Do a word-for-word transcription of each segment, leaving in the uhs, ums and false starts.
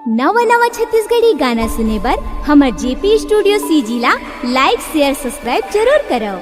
नवा नवा छत्तीसगढ़ी गाना सुने बर हमर जेपी स्टूडियो सीजी ला like, share, subscribe जरूर करव।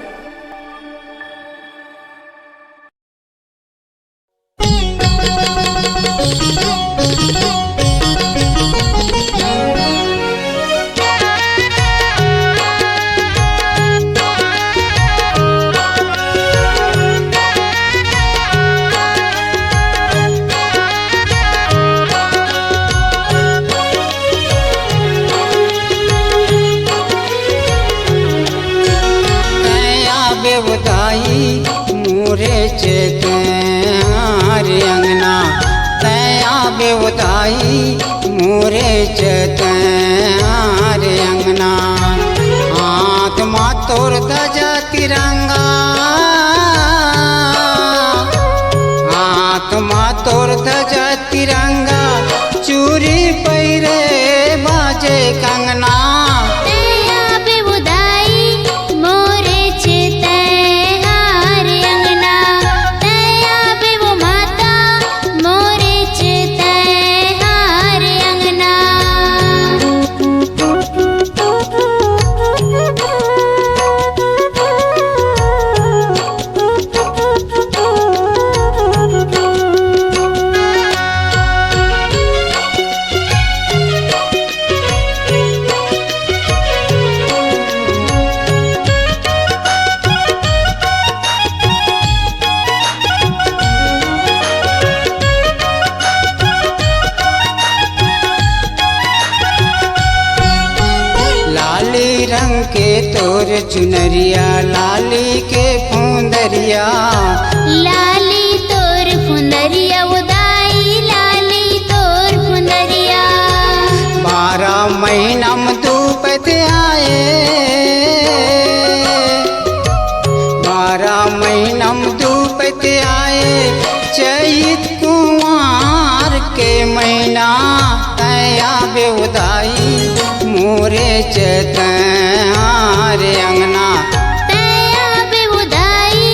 तैं आबे ओ दाई मोरे चेतन अंगना, तैं आबे ओ दाई मोरे चेतन अंगना। हाथ मा तोर ध्वजा तिरंगा, हाथ मा तोर ध्वजा तिरंगा, चूरी पहिरे बाजे कंगना। तैं आबे ओ दाई मोरे चेतन हार अंगना, तैं आबे ओ माता मोरे चेतन हार अंगना। लाली रंग के तोर चुनरिया, लाली के फुंदरिया। लाली तोर फुंदरिया ओ दाई, लाली तोर फुंदरिया। बारह महीना म दू पइत आए, बारह महीना म दू पइत आए, चैत कुंवार के महीना। तैं आबे ओ दाई मोरे चेतन हार अंगना। तैं आबे ओ दाई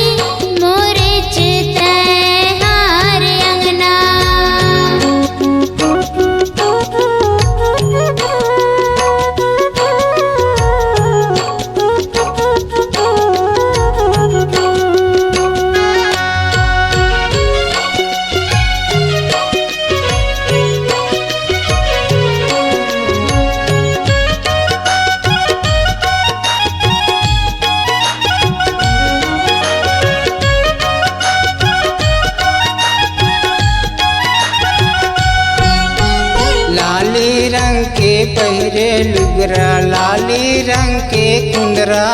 मोरे चेतन हार अंगना। लाली रंग के पहिरे लुगरा, लाली रंग के कुंदरा।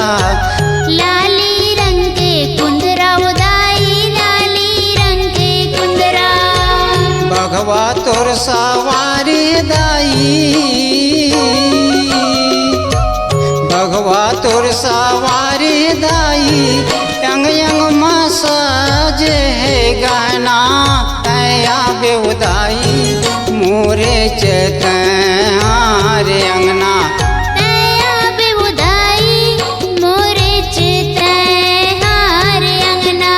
लाली रंग के कुंदरा ओ दाई, लाली रंग के कुंदरा। बघवा तोर सवारी दाई, बघवा तोर सवारी दाई, अंग अंग मा साजे हे गहना। तैं आबे ओ दाई मोरे चेतन हार अंगना। तैं आबे ओ दाई मोरे चेतन हार अंगना।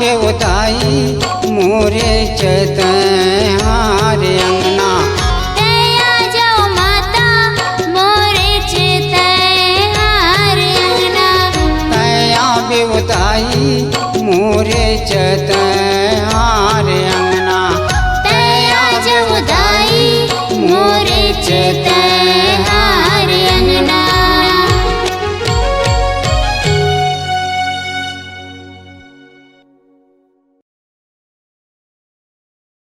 देवताई मोरे चैतैहार अंगना। तैया जो माता मोरे चैतैहार अंगना। तैया देवताई मोरे चैतैहार